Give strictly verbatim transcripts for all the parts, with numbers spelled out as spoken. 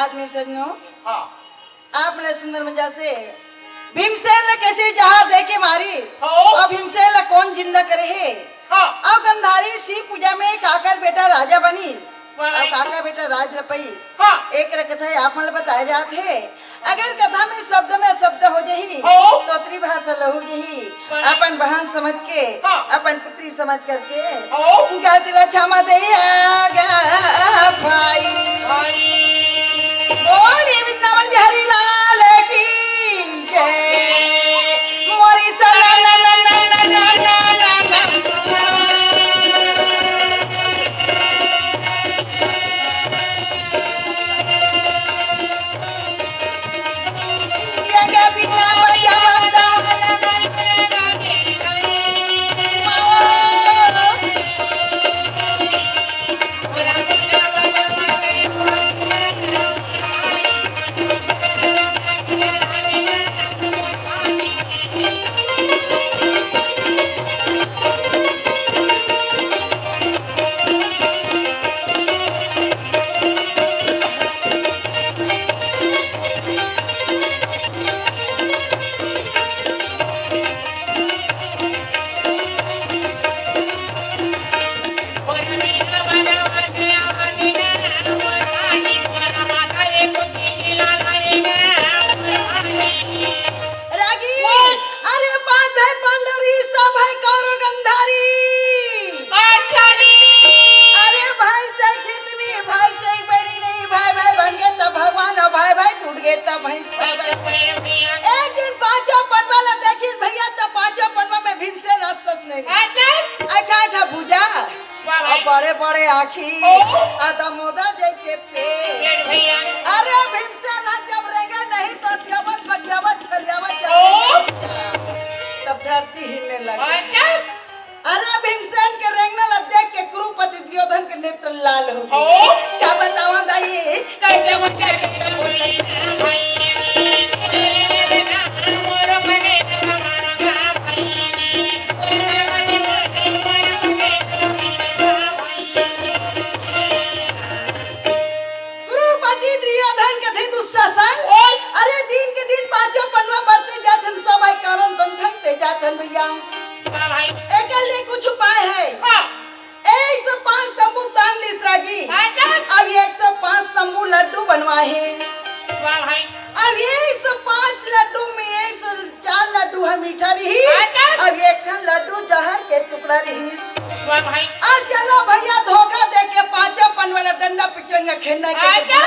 आदमी सजनो, हाँ। आपने सुंदर मजा से भीमसेन ला कैसे जहर दे के मारी, हाँ। अउ भीमसेन ला कोन जिंदा करे हे, हाँ। अउ गंधारी शिव पूजा में काकर बेटा राजा बनिस, वाह। अउ काकर बेटा राज ल पइस। हाँ। एक रकथा आप मन ल बताए जात हे, अगर कथा में शब्द में शब्द हो जही, हाँ। तो त्रिभाषा लहू जही। अपन बहन समझ के, हाँ। अपन पुत्री समझ करके, ओ। गलती ला क्षमा दे गा भाई। भाई। बोलिए वृंदावन बिहारी लाल की जय। मोरी सना ना ना ना ना ना ना ना ना। रागी, अरे पांच भाई पांडव रही, सब भाई कौरव गंधारी। अरे भाई से खितनी, भाई से बैरी नहीं, भाई भाई बन गए तब भगवान, अउ भाई भाई टूट गए तब भाई। एक दिन पांचों पनवा ला देखिस भैया, तब पांचों पनवा में भीमसेन अस्तस नहीं। अच्छा। ऐठा ऐठा भुजा, वाह भाई। अउ बड़े बड़े आँखी, ओ। अउ दमोदर जैसे पेट। पेट भैया। अरे भीमसेन हा जब रेंगे नहीं तो अटियावत बटियावत छलियावत जब ओ। रेंगे, तब धरती हिलने लगे। अच्छा। अरे भीमसेन के रेंगना ला देख के कुरुपति दुर्योधन के नेत्र लाल हो गए। ओ। का बतावा दाई, कैसे बच्चा के क्या बोले? क्रूरपति दुर्योधन के थे दुशासन। ओए। अरे दिन के दिन पांचों पनवा बढ़ते जात हन, सब है कारण तन थकते जात हन भैया। हाँ भाई। एकर ले कुछ उपाय है। हाँ। एक सौ पाँच तंबू तान लिस रागी। अच्छा। अब एक सौ पाँच तंबू लड्डू बनवाए हे। वाह भाई। अब एक सौ पाँच लड्डू में एक सौ चार लड्डू ह मीठा रही। अच्छा। अब एक ठन लड्डू जहर के टुकड़ा रही। वाह भाई। अब चलो भैया धोखा दे के पांचों पनवा ला डंडा पिचरंगा खेलना के अच्छा।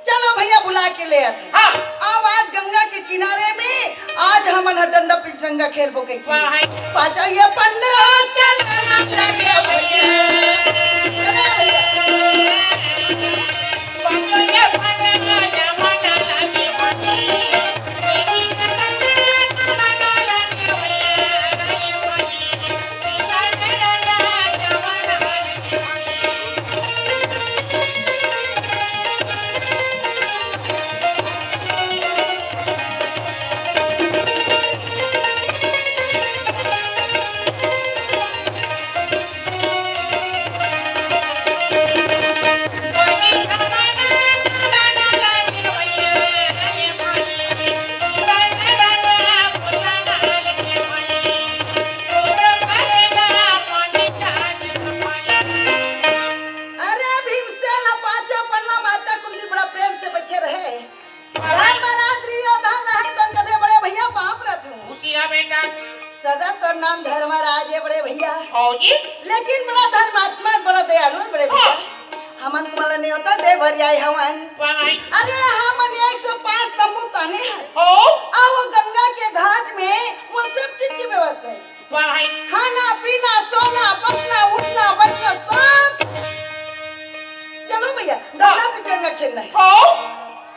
चलो भैया बुला के ले आते। हाँ। अब आज गंगा के किनारे में आज हमन ह डंडा पिचरंगा खेलबो के की। वाह भाई। पाचा ये पंडा चल लगे भैया। चलो भैया। अरे भीमसेन ह पांचों पनवा माता कुंती बड़ा प्रेम से बैठे रहे। धर्मराज दुर्योधन रहे तो कथे बड़े भैया बाप रथू। खुशी रहा बेटा। सदा तोर नाम धर्मराज है बड़े भैया। हाँ जी। लेकिन बड़ा धर्मात्मा, बड़ा दयालु है बड़े भैया। हाँ। हमन तुम्हारा न्योता दे बर आए हवन। वाह भाई। अरे हमन एक सौ पाँच तंबू ताने हैं। हाँ। और वो गंगा के घाट में वो सब चीज की व्यवस्था है। वाह भाई। खाना पीना, सोना, बसना, उठना, बैठना, सब। चलो भैया, डंडा पिचरंगा खेलना है। हाँ।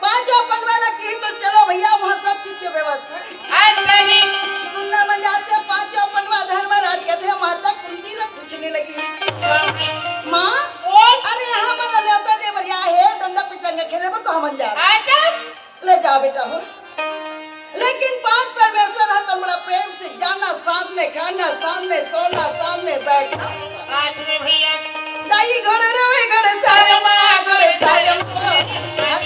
पांचों पनवा ला की तो चलो भैया, वहाँ सब चीज की व्यवस्था है। अच्छा जी। सुंदर मजा से पांचों पनवा धर्मराज के थे, माता कुंती ला पूछने लगी। वाह भाई। माँ, ओ। अरे हमन ला न्योता दे बर आए हे, डंडा पिचरंगा खेले बर तो हमन जा रहे। अच्छा। ले जा बेटा हो। लेकिन पांच परमेश्वर ह तो बड़ा प्रेम से जाना, साथ में खाना, साथ में सोना, साथ में बैठना। साथ में भैया। दाई घोड़े रोवे, घोड़े सारे माँ, घोड़े सारे माँ।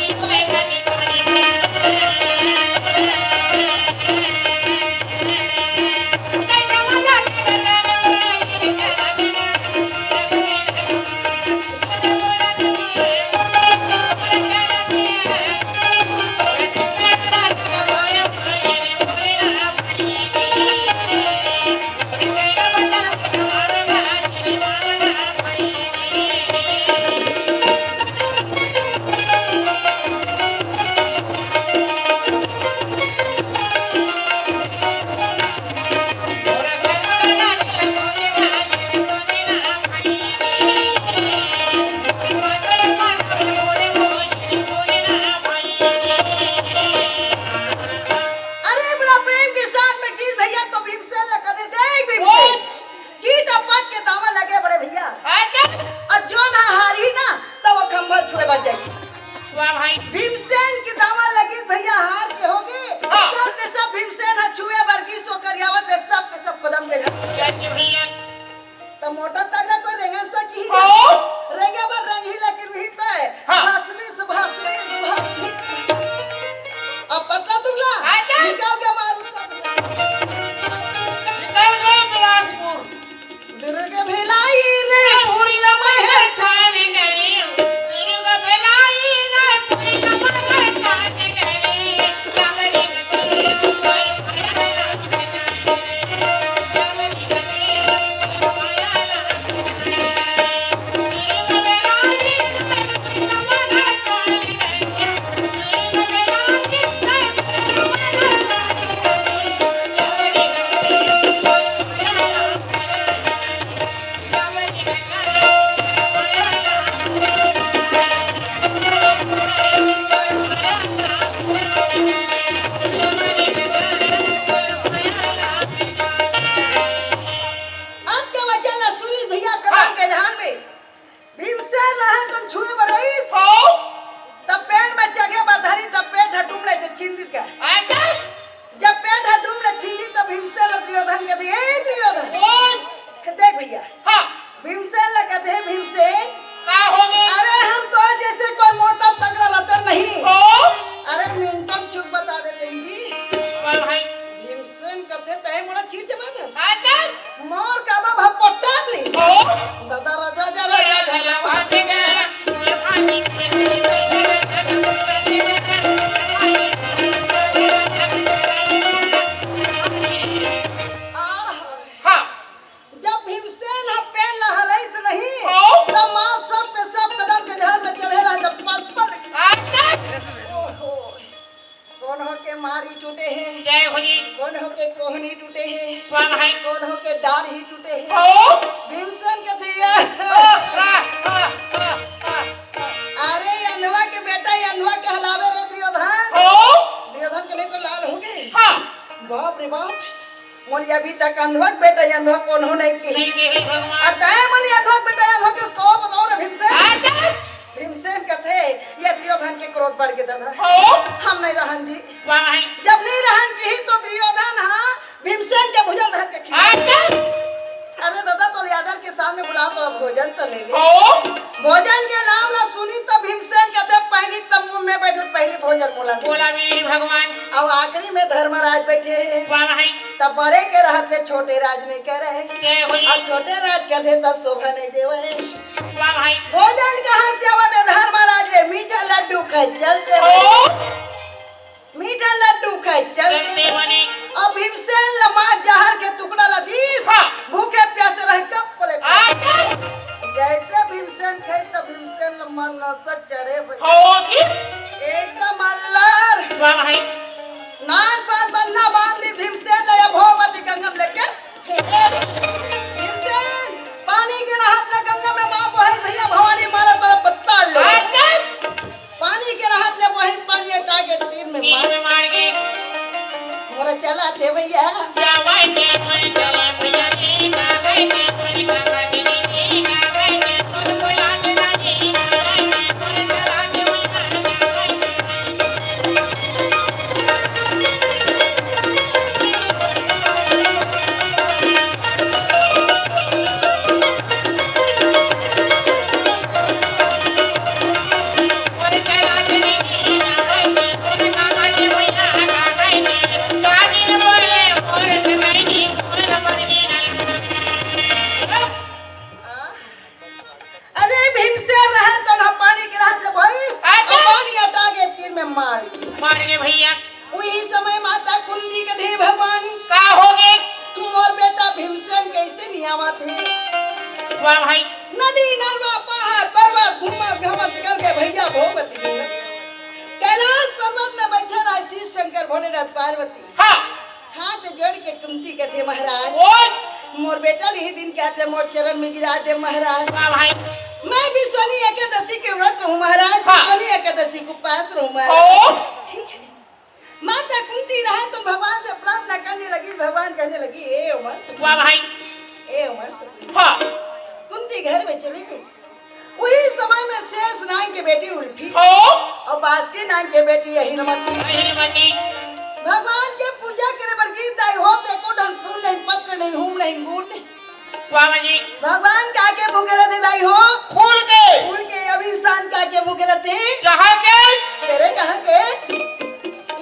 वाह भाई। भीमसेन के दावा लगिस भैया, हार के होगे। हाँ। सब के सब भीमसेन ह छुए बर गिस, ओकर आवत ले सब के सब कदम पे झड़। जय जी भैया। त मोटा तगड़ा कोई रेंगन सा की ही हाँ। रेंगे बर रेंग ही, लेकिन वही तय। हाँ। भस्मी से भस्मी से भस्मी। अब पतला दुबला आजा। निकाल के मार उत्तर। निकल गए बिलासपुर। दुर्ग भिलाई रे, फूल महल छान गए। दुर्ग भिलाई रे, फूल महल छान गए। अब के वचन ला सुनील भैया कदम के जहान में भीमसेन रहे तो छुए बर आइस। हो। तब पेट में चघे बर धरी, तब पेट ह डुमले से छीन दिस का। अच्छा। जब पेट ह डुमले छीन दिस, तब भीमसेन ला दुर्योधन कथे, "ए दुर्योधन।" ओए। देख भैया। हाँ। भीमसेन ला कथे, "भीमसेन।" का हो गे? अरे हम तो जैसे कोई मोटा तगड़ा रतन नहीं। हो। अरे मिनटों में छुप बता देते हैं जी। वाह भाई। भीमसेन कथे, "तय मोला चीर चबा दस।" अच्छा। मोर काबा भा पोट्टा ली। ओ। दादा राजा जा राजा जा। आह। हाँ। जब भीमसेन ह पेड़ ला हलाइस नहीं, ओ। तब माँ सब के सब कदम के झाड़ में चढ़े रहे, जब पल पल। अच्छा। ओहो। कोन हो के मारी टूटे हे, जय हो जी। कोन हो के कोहनी टूटे हे, वाह भाई। कोन हो के डाढ़ ही टूटे हे। हो। भीमसेन कथे, "अरे अंधवा के बेटा, ये अंधवा कहलावे रे दुर्योधन।" हो। दुर्योधन के नेत्र लाल हो गे। हाँ। बाप रे बाप, मोला अभी तक अंधवा के बेटा, ये अंधवा कोनो नहीं किही। नहीं किही भगवान। अउ तय मोला अंधवा के बेटा, ये अंधवा के सो बताओ रे भीमसेन। अच्छा। भीमसेन कथे, "ये दुर्योधन के क्रोध बढ़ गे दादा। हो। हम नहीं रहन जी।" वाह भाई। जब नहीं रहन किही तो दुर्योधन ह भीमसेन के भुजा धर के खिला। अच्छा। अरे दादा, तोला आदर के सामने बुलावत हँव, भोजन तो ले ले। हो। भोजन के नाम ला सुनिस तो भीमसेन कथे, "पहली तंबू में बैठहूँ, पहली भोजन मोला मिलही।" बोला भी नहीं भगवान। अउ आखिरी में धर्मराज बैठे हे। वाह भाई। तब बड़े के रहत ले छोटे राज नहीं करे। जय हो जी। अउ छोटे राज कथे त शोभा नहीं देवे। वाह भाई। भोजन कहाँ से आवत हे धर्मराज रे, मीठा लड्डू खाए चलते। ओ। मीठा लड्डू खाए चलते। चलते बने। अउ भीमसेन ला मार जहर के टुकड़ा ला दीस। हाँ। भूखे प्यासे रहे कब बोले। अच्छा। जैसे भीमसेन खाइस त भीमसेन ला मन नशा चढ़े भाई। हो जी। एकदम अल्लर। वाह भाई। नाक पाँच बंधा बांध दिस भीमसेन ला, या भोगवती गंगा में लेके। भीमसेन, पानी के रहत ले गंगा में मार बोहाइस भैया, भवानी मारत मारत पत्ता लो। अच्छा। पानी के रहत ले वही पानी अटा के तीर में तीर मार। में मार के। मोर चलत हे भैया। जावई के मोर चलत भैया जी, जावई के मोर चलत जी, जावई के मोर चलत जी, जावई के मोर चलत जी। अरे भीमसेन रहे तो ना पानी के रहत ले भइस, अच्छा। अउ पानी अटा के तीर में मार गे। मार गे भैया। उही समय माता कुंती कथे भगवान, का हो गे? मोर बेटा भीमसेन कइसे नइ आवत हे? वाह भाई। नदी, नरवा, पहाड़, पर्वत, घूमत, घामत निकल गे भैया भोगवती गंगा। कैलाश पर्वत में बइठे रहे शिव शंकर भोलेनाथ पार्वती। हाँ। हाथ जोड़ के कुंती कथे महाराज। ओए। मोर बेटा ल इही दिन के आज ले मोर चरण में गिरा दे महाराज। वाह भाई। मैं भी शनि एकादशी के व्रत रहूं महाराज, हाँ। शनि एकादशी के उपास रहूं महाराज। ओ। ठीक है। माता कुंती रहे तो भगवान से प्रार्थना करने लगी, भगवान कहने लगी, "ए उमा सुंदरी।" वाह भाई। "ए उमा सुंदरी।" हाँ। कुंती घर में चली गई। उही समय में शेष नाम के बेटी उल्फी। हो। अउ बासुकी नाम के बेटी अहिरमती। अहिरमती। भगवान के पूजा करे बर गिस दाई हो, त एको ठन फूल नहीं, पत्र नहीं, हूम नहीं, गुण नहीं। बाबा जी। भगवान का के भूखे रथे दाई हो? फूल के। फूल के। अब इंसान का के भूखे रथे? जहाँ के। तेरे कहाँ के?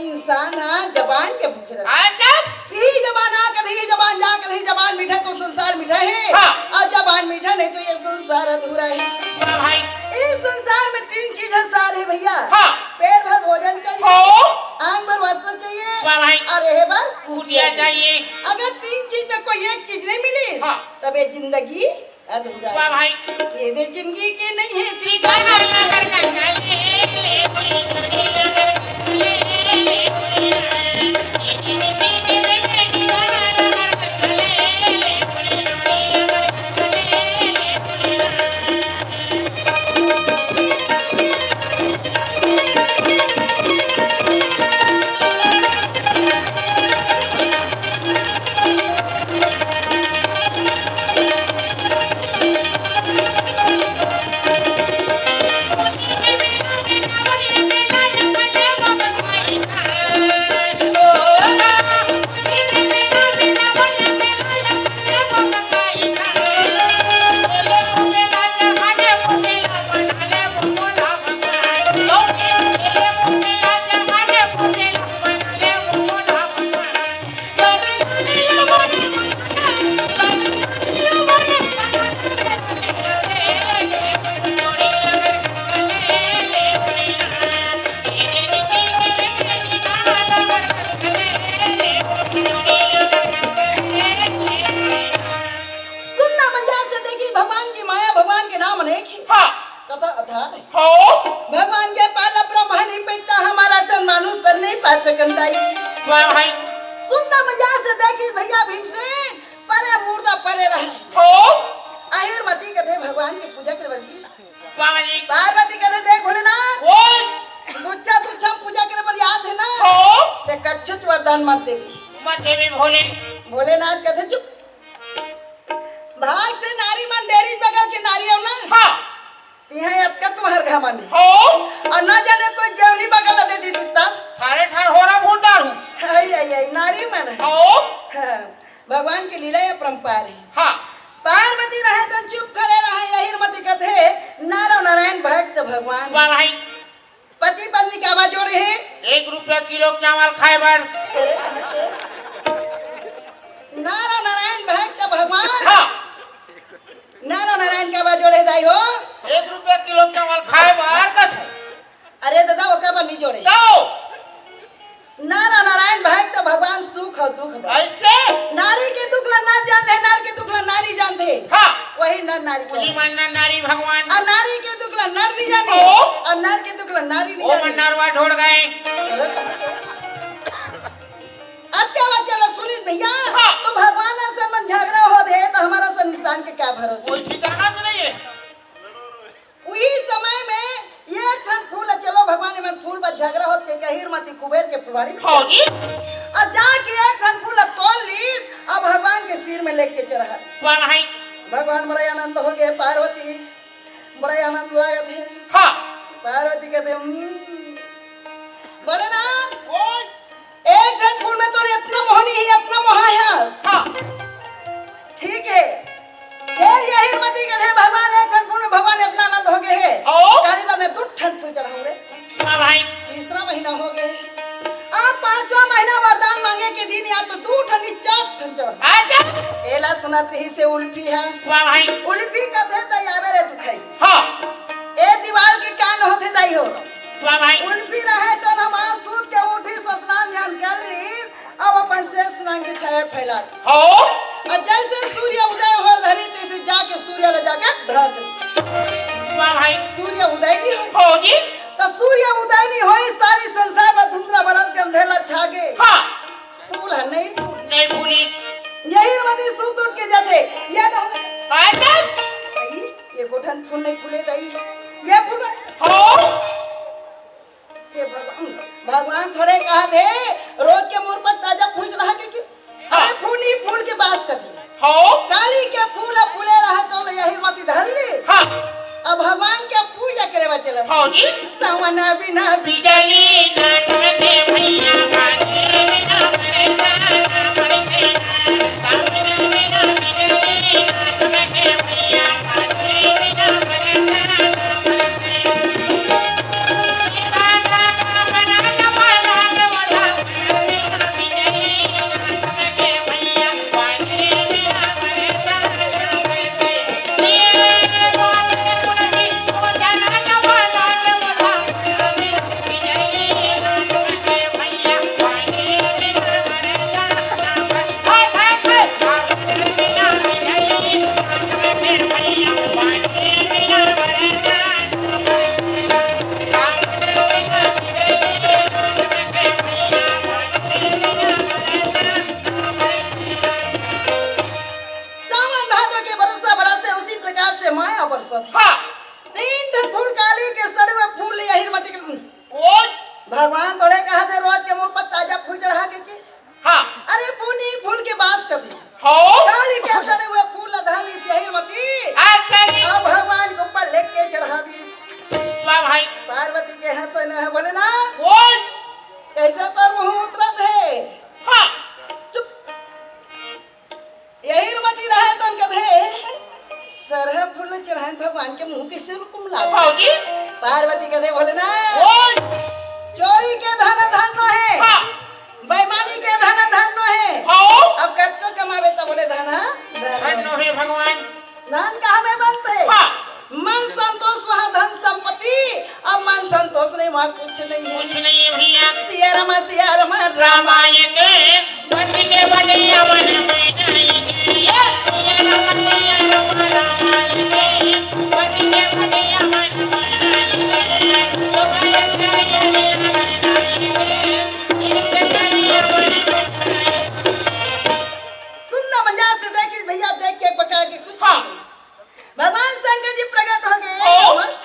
इंसान ह जबान के भूखे रथे। अच्छा। यही जबान आ कथे, यही जबान जा कथे, जबान मीठा तो संसार मीठा है। हाँ। अउ जबान मीठा नहीं तो ये संसार अधूरा है। वाह भाई। इस संसार में तीन चीज ह सार है भैया। हाँ। पेट भर भोजन चाहिए, हो। आंग भर वस्त्र चाहिए, वाह भाई। अउ रहे बर कुटिया चाहिए। अगर तीन चीज में कोई एक चीज नहीं मिली, हाँ। तब ये जिंदगी अधूरा वाह है। भाई। ये दे जिंदगी के नहीं है ठिकाना। सुनना मंजा से देखी भगवान की माया, भगवान के नाम अनेक है। हाँ। कथा अथा। हो। भगवान के पाला ब्रह्मा नहीं पैता, हमारा सन मानुष तन नहीं पा सकन दाई। वाह भाई। सुनना मंजा से देखी भैया भीमसेन, परे मुर्दा परे रहे। हो। अहिरमती कथे भगवान के पूजा करे बर गिस। वाह जी। पार्वती कथे देख भोलेनाथ। ओए। तुच्छा तुच्छा पूजा करे बर आत हे ना। हो। ते कच्छुच वरदान मत देबे। मत देबे भोले। भोलेनाथ कथे चुप। भाग से नारी मन डेरी बगल के नारी हो ना। हाँ। तिहां अतका तुम्हर घमंड हे। हो। अउ ना जाने कोई जेवनी बगल दे दी तब। ठारे ठार होरा भूत डारू। हाय, हाय, हाय, नारी मन हे। हो। भगवान के लीला या परंपरा हे। हाँ। पार्वती रहे त चुप खड़े रहे, अहिरमती कथे, नर अउ नारायण भक्त भगवान। वाह भाई। पति पत्नी काबर जोड़े हे? एक रुपया किलो चावल खाए बर। नर अउ नारायण भक्त भगवान। हाँ। नर अउ नारायण काबर जोड़े हे दाई हो? एक रुपया किलो चावल खाए बर कथे। अरे दादा, ओकर बर नहीं जोड़े। तो? नर अउ नारायण भक्त भगवान सुख अउ दुख बर। कैसे? नारी के दुख ला नर जानथे, नर के दुख ला नारी जानथे। हाँ। वही नर नारी के। उही मन नर नारी भगवान। अउ नारी के दुख ला नर नहीं जाने। ओ। अउ नर के दुख ला नारी नहीं ओ जाने। मन नरवा ढोड़ गए। अब क्या बात चला सुनील भैया? हाँ। तो भगवान से मन झगड़ा होत हे, तो हमारा सन इंसान के क्या भरोसा? कोई ठिकाना तो नहीं है। उही समय में एक ठन फूल, चलो भगवान, एमन फूल बर झगड़ा होत के कहिर मती कुबेर के फुलवारी में। हाँ जी। अउ जाके एक ठन फूल तोल लीस, अउ भगवान के सिर में लेके चढ़ा दीस। वाह भाई। भगवान बड़ा आनंद हो गए, पार्वती बड़ा आनंद लागत हे। हाँ। पार्वती कहते, "हम्म, भोलेनाथ, ओए। एक ठन फूल में तोर इतना मोहनी हे, इतना मोहा हे।" हाँ। ठीक हे। फेर अहिरमती कथे, "भगवान, एक ठन फूल में भगवान इतना आनंद हो गए हे। ओ। काली बर में दू ठन फूल चढ़ाऊं रे।" हाँ भाई। तीसरा महीना हो गए। अब पांचवा महीना वरदान मांगे के दिन या तो दू ठन, चार ठन चढ़ा। अच्छा। एला सुनत रहिसे उल्फी ह। वाह भाई। उल्फी कथे त आवे रे दुखई। हाँ। ए दीवाल के कान होथे दाई हो। वाह भाई। उल्फी रहे त हमार सूत के उठिस, स्नान ध्यान कर लीस, अब अपन शेष नाग के छाया फैला दीस। हो। अउ जैसे सूर्य उदय हो धरी, तैसे जाके सूर्य ले जाके ढक दीस। वाह भाई। सूर्य उदय नहीं हो। हो जी। त सूर्य उदय नहीं होई, सारी संसार में धुंधला बरस के अंधेला छा गए। हाँ। फूल ह नहीं फूल। नहीं फूली। अहिरमती सूत उठ के जाथे, ये डहर। अरे। भाई, ये गोठन फूल नहीं फूले दाई। ये फूल। हो। हे भगवान, भगवान थोड़े कहत हे, रोज के मोर पर ताजा फूल चढ़ा के क्यों? हाँ। अरे फूल ही फूल के बास कथी। हो। काली के फूल अब फूले रहे त ले अहिरमती धर ली। हाँ। अब भगवान के पूजा करे भौजी। सवना बिना बिजली ना चमके भैया, पानी बिना बरसा ना बरसे। सवना बिना बिजली ना चमके भैया, पानी बिना बरसा ना बरसे। सावन भादो के बरसा बरसथे, उसी प्रकार से माया बरसथे। हाँ। तीन ठन फूल काली के सड़े हुए फूल ले अहिर मती के। ओए। भगवान तोरे कहा थे रोज के मुंह पर ताजा फूल चढ़ा के, के? हाँ। अरे पुनी फूल के बास कर दी। हो। काली के सड़े हुए फूल ला धर ली से अहिर मती। अच्छा जी। अब भगवान के ऊपर लेके चढ़ा दी। वाह भाई। पार्वती के हंसे न है भोलेनाथ। ओए। कैसे तोर मुंह उतरत है? हाँ। चुप। अहिर मती रहे तन कथे, सरहा फूल चढ़ाए भगवान के मुंह कैसे रुकुम लागे? भौजी। पार्वती कथे, भोलेनाथ। ओए। चोरी के धन धन नो हे। हाँ। बेईमानी के धन धन नो हे। हाँ। अब कतको कमावे त बोले धन धन धन नो हे। नो हे भगवान। धन कहाँ में बनत हे? हाँ। मन संतोष वहाँ धन संपत्ति, अब मन संतोष नहीं वहाँ कुछ नहीं है। कुछ नहीं है भैया। सिया रामा, सिया रामा, रामायण के बच के बजैया मन में नहीं है। सिया रामा, सिया रामा, रामायण के बच के बजैया मन में नहीं है। सुनना मजा से देखिस भैया, देख के पका के कुछ हाँ। भगवान शंकर जी प्रकट हो गए। ओ। मस्त,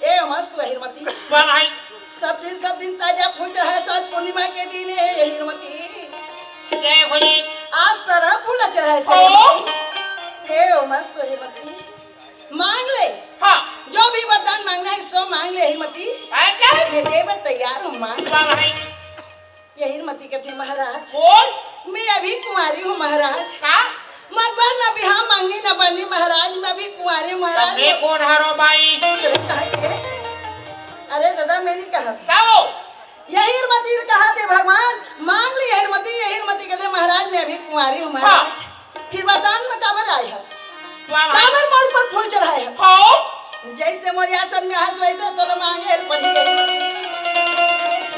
ए मस्त अहिर मती। वाह भाई। सब दिन, सब दिन ताजा फूल चढ़ाए, आज पूर्णिमा के दिन है अहिर मती। जय हो जी। आज सरहा फूल चढ़ाए से ओ। अहिर मती। हे ओ मस्त अहिर मती, मांग ले। हाँ। जो भी वरदान मांगना है सो मांग ले अहिर मती। अच्छा। मैं देवे तैयार हूँ, मांग। वाह भाई। अहिर मती कथे, महाराज, बोल। मैं अभी कुंवारी हूँ महाराज। का? मोर बर न बिहाव मांगनी न बरनी महाराज, मैं अभी कुंवारी हूँ महाराज। तब मैं कोन हरो बाई? अरे कहा के? अरे दादा, मैं नहीं कहा। का हो? अहिर मती कहा थे भगवान, मांग ले अहिर मती, अहिर मती कथे, महाराज मैं अभी कुंवारी हूँ महाराज। हाँ। फिर वरदान में काबर आए हस? वाह भाई। काबर मोर ऊपर फूल चढ़ाए हस? हाँ। जैसे मोर आसन में हस वैसे तोला मांगे ल पड़ी अहिर मती।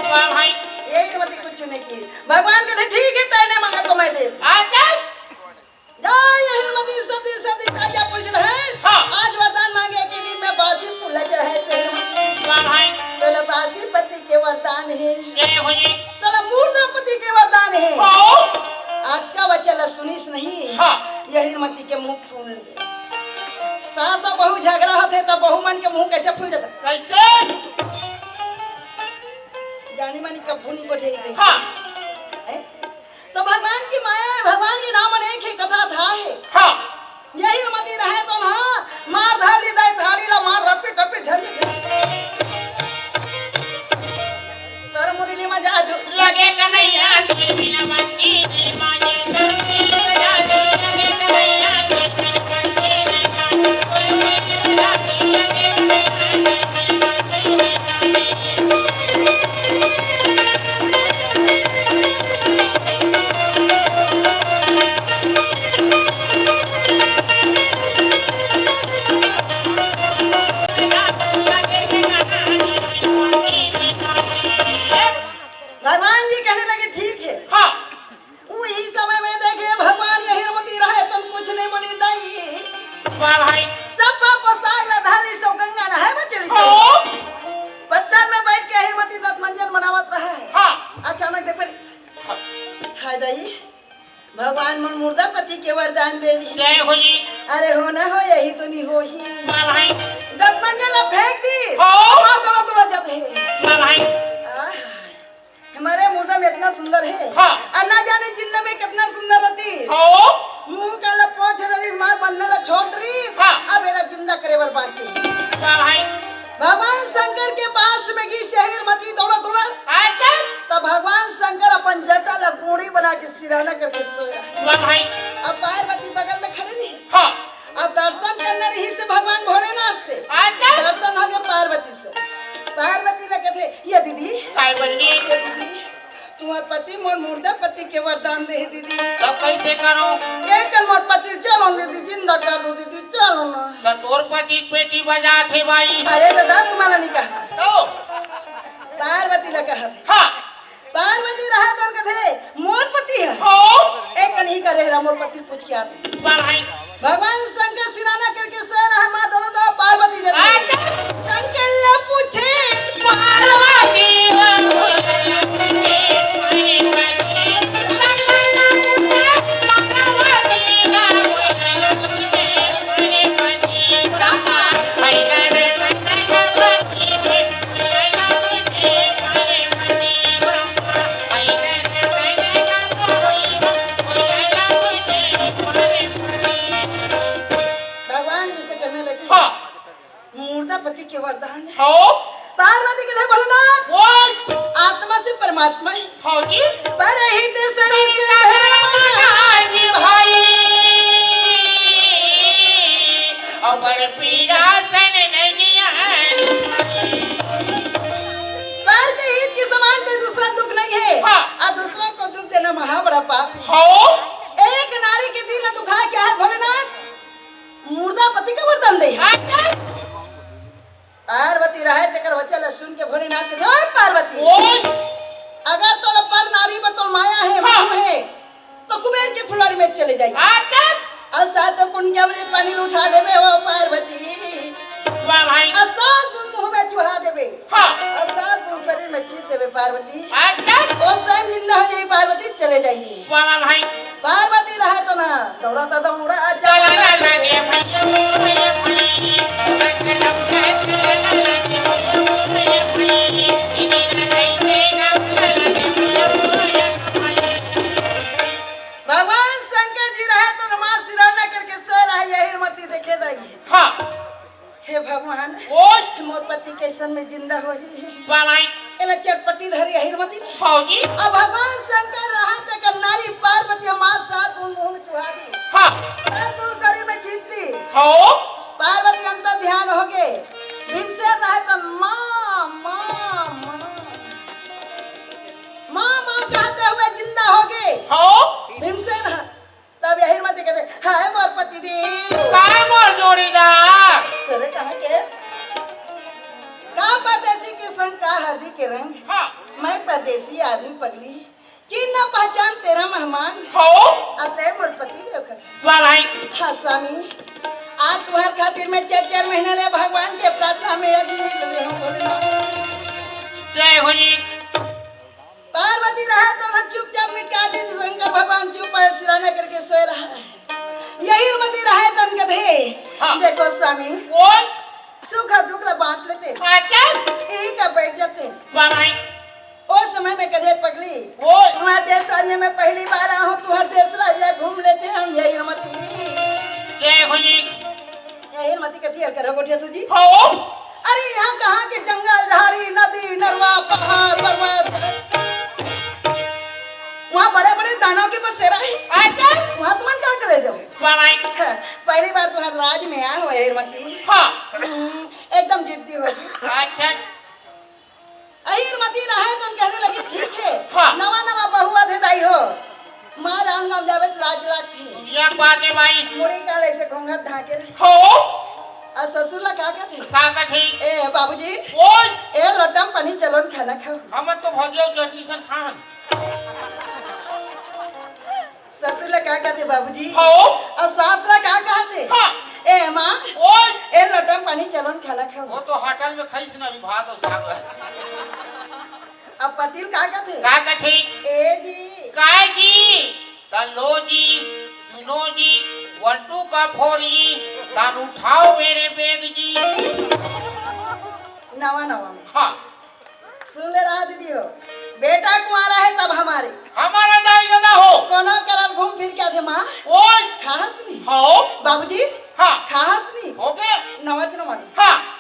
वाह भाई। अहिर मती कुछ नहीं की। भगवान कथे, ठीक है, तैने मांगा तो मैं दे दूँ। अच्छा। जय अहिर मती, सब दिन, सब दिन ताजा फूल चढ़ाए। हाँ। आज वरदान मांगे के दिन में बासी फूल चढ़ाए से अहिर मती। वाह भाई। तोला बासी पति के वरदान है। जय हो जी। तोला मुर्दा पति के वरदान है। हाँ। अक्का बच्चा ला सुनिस नहीं। हाँ। अहिर मती के मुंह फूल गे। सास अउ बहू झगड़ा होथे त बहू मन के मुंह कैसे फूल जाता? कैसे? जानी मानी कभू नहीं गोठे ही हाँ। हैं? तो भगवान की माया है, भगवान के नाम अनेक है, कथा था है। हाँ। अहिर मती रहे तो ना, मार धाली दाई थाली ला मार रपी टपी झरमी झरमी। तोर मुरली में जादू लगे कन्हैया, तेरी बिना बंदी नहीं माने, तोर मुरली में जादू लगे कन्हैया, तेरी बिना बंदी नहीं माने, तोर मुरली में जादू लगे कन्हैया। भगवान जी कहने लगे, ठीक है। हाँ। उही समय में देखे भगवान अहिर मती रहे, तन कुछ नहीं बोली दाई। वाह भाई। सब पाप साग ला धाली सब गंगा नहाए में चली हो। गई। पत्थर में बैठ के अहिर मती दंत मंजन बनावत रहा है। हाँ। अचानक देख पर हाँ। हाय दाई, भगवान मन मुर्दा पति के वरदान दे दी। जय हो जी। अरे हो ना हो, यही तो नहीं हो ही। वाह भाई। दंत मंजन ला फेंक दी। हो। मार दौड़ा दौड़ा जाते हैं। वाह भाई। आह। हमारे मुर्दा में इतना सुंदर है। हाँ। और ना जाने जिंदा में कितना सुंदर रहती। हो। मुंह का ला पोछ रही, मार बनने ला छोड़ रही। हाँ। अब एला जिंदा करे बर बाकी। वाह भाई। भगवान के सिराना करके सोय रहा। वाह भाई। अब पार्वती बगल में खड़े रही। हाँ। अब दर्शन करना रहिस भगवान भोलेनाथ से। अच्छा। दर्शन हो गया पार्वती से। पार्वती लगे थे, "ये दीदी, काय बोलली? ये दीदी, तुम्हार पति मोर मुर्दा पति के वरदान दे हे दीदी।" तब कैसे करो? ये कर मोर पति चलो दीदी, जिंदा कर दो दीदी, चलो ना। तो तोर पति पेटी बजा थे भाई। अरे दादा, तुम्हारा नहीं कहा। तो? पार्वती लगा है। हाँ। पार्वती रहा तन कथे, "मोर पति है।" हो। ए कन्ही का रेहरा मोर पति पूछ के आते। वाह भाई। भगवान शंकर सिराना करके सोय रहा, माँ दोनों तरफ पार्वती देवी। अच्छा। शंकर ला पूछे। पार्वती। भगवान जी से कहने लगी, हाँ। मुर्दा पति के वरदान है। हाँ। पार्वती के लिए बोलो ना। बोल। आत्मा से परमात्मा है। हाँ जी। पर ही ते शरीर से धर्म भाई। अबर पीरा तन नहीं आन। पर के हित के समान कोई दूसरा दुख नहीं है। हाँ। और दूसरों को दुख देना महा बड़ा पाप है। हाँ। एक नारी के दिल दुखा क्या है भोलेनाथ? मुर्दा पति का वरदान दे। अच्छा। पार्वती रहे तेकर वचन ला सुन के भोलेनाथ के, "हे पार्वती, ओए! अगर तोला पर नारी बर तोर माया है, हाँ। मोह है, तो कुबेर के फुलवारी में चले जाई।" अच्छा। और सात कुंड के अमृत पानी उठा लेबे हो पार्वती। वाह भाई। और सात बूंद मुंह में चुहा देबे। हाँ। और सात बूंद शरीर में छीट देबे पार्वती। अच्छा। वो स्वयं जिंदा हो जाई पार्वती, चले जाई। वाह, वाह भाई। पार्वती रहे तो ना, दौड़ा तो दौड़ा, चला ला ला रे भैया, भैया, भैया। भगवान शंकर जी रहे तो ना, माँ सिराना करके सोय रहे, यही मती देखे दाई। हाँ। हे भगवान, ओए! मोर पति कैसन में जिंदा होही? वाह भाई। एला चटपटी धरी अहिर मती। भौजी। अब भगवान शंकर रहा त कर नारी पार्वती माँ सात बूंद मुंह में चुहा दी। हाँ। सात बूंद शरीर में छीट दी। हो। पार्वती अंतर ध्यान हो गए। भीमसेन रहे त माँ, माँ, माँ। माँ, माँ कहते हुए जिंदा हो गए। हो। भीमसेन ह-, तब यही मती कहते, "हाय मोर पति देव।" काय मोर जोड़ीदार? तेरे कहाँ के? का परदेसी के संग का हरदी के रंग? हाँ। मैं परदेसी आदमी पगली, चिन्ह न पहचान तेरा मेहमान। हो। अब तय मोर पति देव कर। वाह भाई। हाँ स्वामी, आज तुम्हार खातिर मैं चार चार महीना ले भगवान के प्रार्थना में अग्नि जले हूँ भोलेनाथ। जय हो जी। पार्वती रहे तो ना चुपचाप मिटका दी, शंकर भगवान चुप है, सिराना करके सोए रहा है। यही मती रहे तन कथे। हाँ। देखो स्वामी, बोल। सुख और दुख ला बांट लेते। अच्छा। यही का बैठ जाते। वाह भाई। ओ समय में कथे पगली, बोल। तुम्हारे देश आने में पहली बार आया हूँ, तुम्हारे देश राज्य घूम लेते हम, यही मती। जय हो जी। ए, हिरमती कथी हर करो गोठिया तू जी? हो। अरे, यहाँ कहाँ के जंगल, झाड़ी, नदी, नरवा, पहाड़, पर्वत, वहाँ बड़े-बड़े दानव के बसेरा है। अच्छा। वहाँ तुमन का करे जाओ? वाह भाई। पहली बार तुम्हारे राज में आया हो, हिरमती। हाँ। हम्म, एकदम जिद्दी हो जी। अच्छा। अहिर मती रहे तो कहने लगी, "ठीक है, हाँ। नवा नवा बहुआ थे दाई हो, माँ राम गाँव जावे तो लाज लागथे।" दुनिया के बात है भाई। मुड़ी का ले से घूंघट ढाके रहे। हो। आ ससुर ला का कहथे? का कहथे? ए बाबूजी। ओए। ए लोटा म पानी चलो न खाना खाओ। हम तो भजिया चटनी सन खान। ससुर ला का कहथे बाबूजी? हो। अउ सास ला का कहथे? हाँ। ए माँ, ओए। ए लोटा म पानी चलो न खाना खाओ। वो तो होटल में खाइस ना अभी भात और साग ला। अब पति ल का कहथे? का कहथे? ए जी। काय जी? त लो जी, सुनो जी, one two का four जी, तान उठाओ मेरे बैग जी। नवा नवा में। हाँ। सुन ले रहा दीदी हो, बेटा कुंवारा है तब हमारे। हमारा दाई ददा हो। कोनो करन घूम फिर के आथे माँ। ओए। खाहस नहीं। हाँ। बाबूजी। हाँ। खाहस नहीं। हो गया। नवच नवन। हाँ।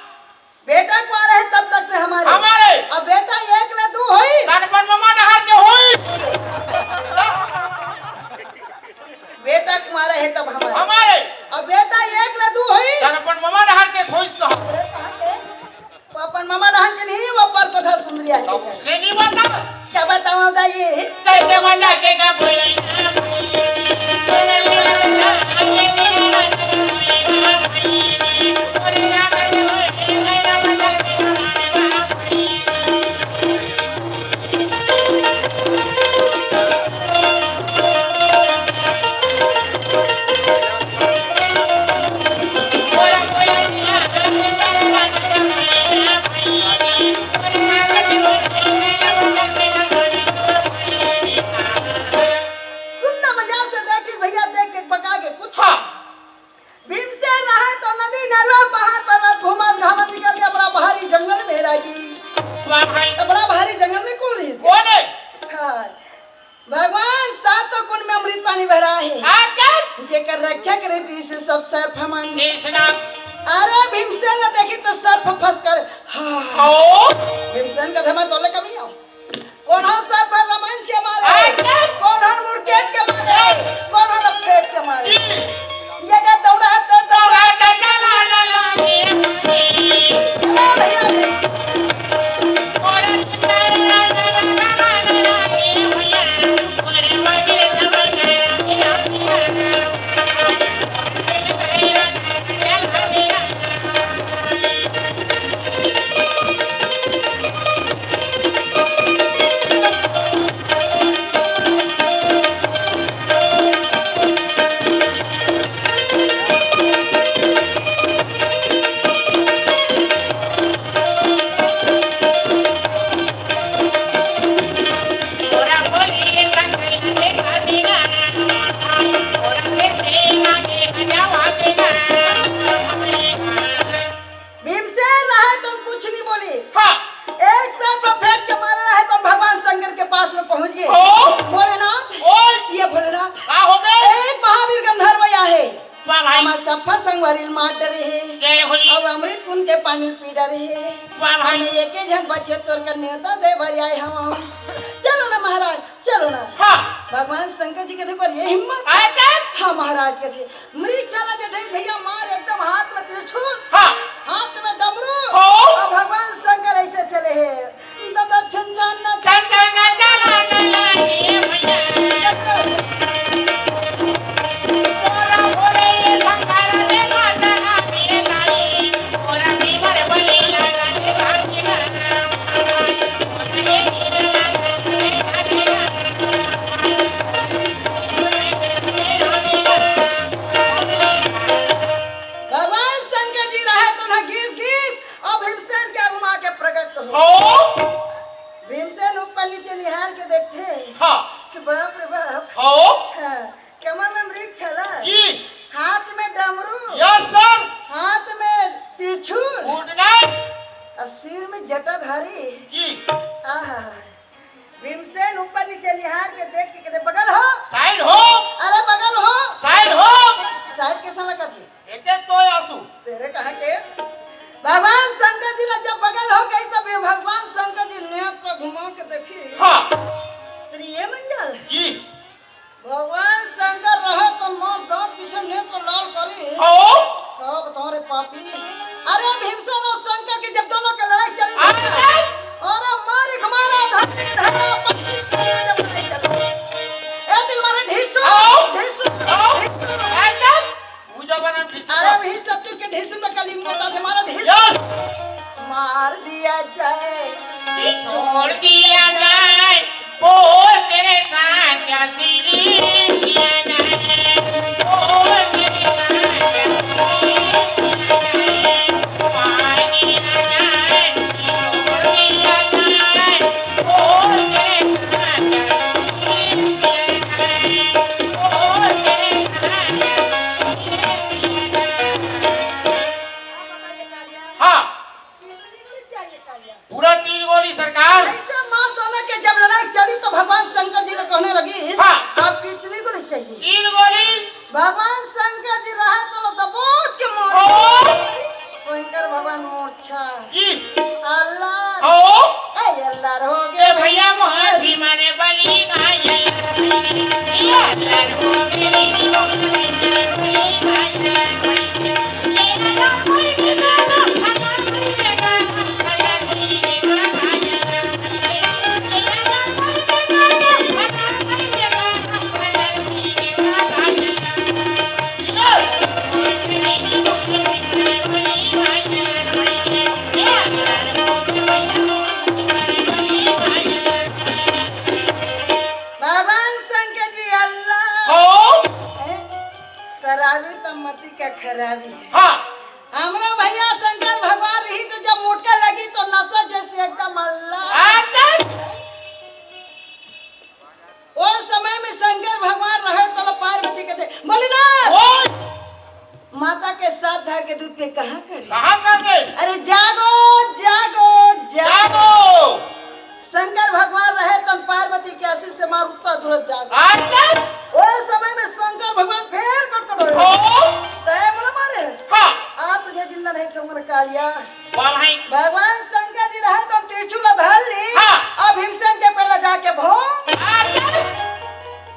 बेटा कुंवारा है तब तक से हमारे। हमारे। अब बेटा एक ले दू होई। तन पर ममा डहार के होई। तब हमारे। हमारे। अब बेटा एक ले दू होई। तब अपन ममा डहर के खोज कहा। अरे कहाँ के? वो अपन ममा डहर के नहीं, वो परकोठा सुंदरिया है। तब उसने नहीं बता। क्या बताऊँ दाई? कैसे मजा के का बोले? सुन ना, मजा से देखी भैया, देख के पका के कुछ। हाँ। भीमसेन रहे तो नदी, नरवा, पहाड़, पर्वत घूमत घामत निकल गया बड़ा भारी जंगल में, राजी। वाह भाई। तो बड़ा भारी जंगल में कौन रही? कौन है? हाँ। भगवान सातों कुंड में अमृत पानी भरा है। हाँ, क्या? जेकर रक्षा करे तो इसे सब सर्प हमन। कृष्णा। अरे भीमसेन ने देखी तो सर्प फंस कर, हाँ। ओ। भीमसेन का धमा तोले कमी आओ। कौन हो सर्प रामायण के मारे? हाँ, क्या? कौन हो मुड़केट के मारे? हाँ। कौन हो लपेट के मारे? जी। ये क्या दौड़ा तो दौड़ा तो चला ला ला ला। ला भैया रे। भीमसेन रहे तो कुछ नहीं बोली। हाँ। एक सर्प फेंक के मारे रहे तो भगवान शंकर के पास में पहुंच गए। ओ। भोलेनाथ, ओए। ये भोलेनाथ। का हो गए? एक महावीर गंधर्व आए हे। वाह भाई। हमर सफा संगवारी ल मार डरे हे। जय हो जी। अब अमृत कुंड के पानी पी डरे हे। वाह भाई। हम एके झन बचे तोर कर नेवता दे बर आए हवं। चलो ना महाराज, चलो ना। हाँ। भगवान शंकर जी कथे, "कर ये हिम्मत?" आय का? हाँ महाराज कथे, मृग छाला जे ढई भैया मार एकदम हाथ में त्रिशूल, हाँ। हाथ में डमरू, हो। और भगवान शंकर ऐसे चले हे। दादा छन छन ना छन छन ना चला ना लागे भैया। तोरा बोले ये संसार में माता ना मेरे नाई, तोरा भी मर बने ना लागे भाग्य ना। भगवान शंकर जी रहे तो ना घीस घीस, अब भीमसेन के आगू मा के प्रकट हो। हो। भीमसेन ऊपर नीचे निहार के देखथे। हाँ। कि बाप रे बाप। हो। हाँ, कमर में मृग छाला। जी। हाथ में डमरू। Yes sir। हाथ में त्रिशूल। Good night। और सिर में जटाधारी। जी। आहा। भीमसेन ऊपर नीचे निहार के देख के कहते, "बगल हो, side हो, अरे बगल हो, side हो।" Side कैसा लगा थी? एक एक तो आंसू। तेरे कहा के भगवान शंकर जी ला जब बगल हो गई, तब ये भगवान शंकर जी नेत्र घुमा के देखी। हाँ। तेरी ये मंजल। जी। भगवान शंकर रहे तो मोर दांत पीछे नेत्र लाल करी। ओ। का बताओ रे पापी। अरे भीमसेन और शंकर की जब दोनों की लड़ाई चली ना, अच्छा। और मारी घुमारा धर धरा पट्टी जब लड़ाई चली। ए दिल मारे ढीसू, आओ। ढीसू, आओ। ढीसू। अच्छा। पूजा बना ढीसू अरे का। वही सत्य के ढीसू में कलीन बता दे मारा ढीसू। Yes। मार दिया जाए। छोड़ दिया जाए। बोल तेरे साथ क्या सीधी किया जाए। बोल तेरे साथ क्या सीधी किया जाए। मार दिया जाए, छोड़ दिया जाए। बोल तेरे साथ क्या सीधी किया जाए। बोल तेरे साथ क्या सीधी किया जाए। हाँ। कितनी गोली चाहिए कालिया? पूरा तीन गोली सरकार। ऐसे मार दोनों के जब लड़ाई चली तो भगवान शंकर जी ने कहने लगी, हाँ। "आप कितनी गोली चाहिए?" तीन गोली। भगवान शंकर जी रहा तो लो दबोच के मार। ओ। शंकर भगवान मूर्छा। जी। अल्लाह। ओ। ए अल्लाह हो ए गए। भैया मोहन भी मारे बनी का ये अल्लाह हो गए। भगवान शंकर जी, अल्लाह। हो। हैं? शराबी त मती का खराबी है। हाँ। हमरा भैया शंकर भगवान रही तो जब मोटका लगी तो नशा जैसे एकदम अल्लाह। अच्छा। ओ समय में शंकर भगवान रहे तो पार्वती कहते, "भोलेनाथ, ओए! माता के साथ धर के दूध पे कहाँ करे?" कहाँ कर दे? अरे जागो, जागो, जागो। जागो। शंकर भगवान रहे तो पार्वती के आशीष से मार उत्ता दूर जागो। अच्छा। ओ समय में शंकर भगवान फेर कटकट हो। हो। तय मुला मारे। हाँ। आज तुझे जिंदा नहीं छोड़ूंगा कालिया। वाह भाई। भगवान शंकर जी रहे तो त्रिशूल धर ली। हाँ। अब भीमसेन के पहले जाके भोंग। अच्छा।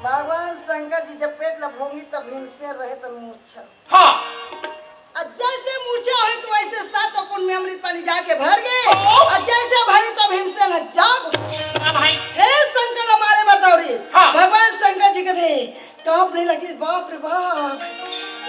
भगवान शंकर जी जब पेट ला भोंगी तब भीमसेन रहे तो मूर्छा। हाँ। और जैसे मूर्छा हुई तो वैसे सातों कुंड में अमृत पानी जाके भर गए। हाँ। और जैसे भरी तो भीमसेन जाग। हाँ भाई। हे शंकर हमारे बरदौरी। हाँ। भगवान शंकर जी कथे, कांपने लगी, बाप रे बाप,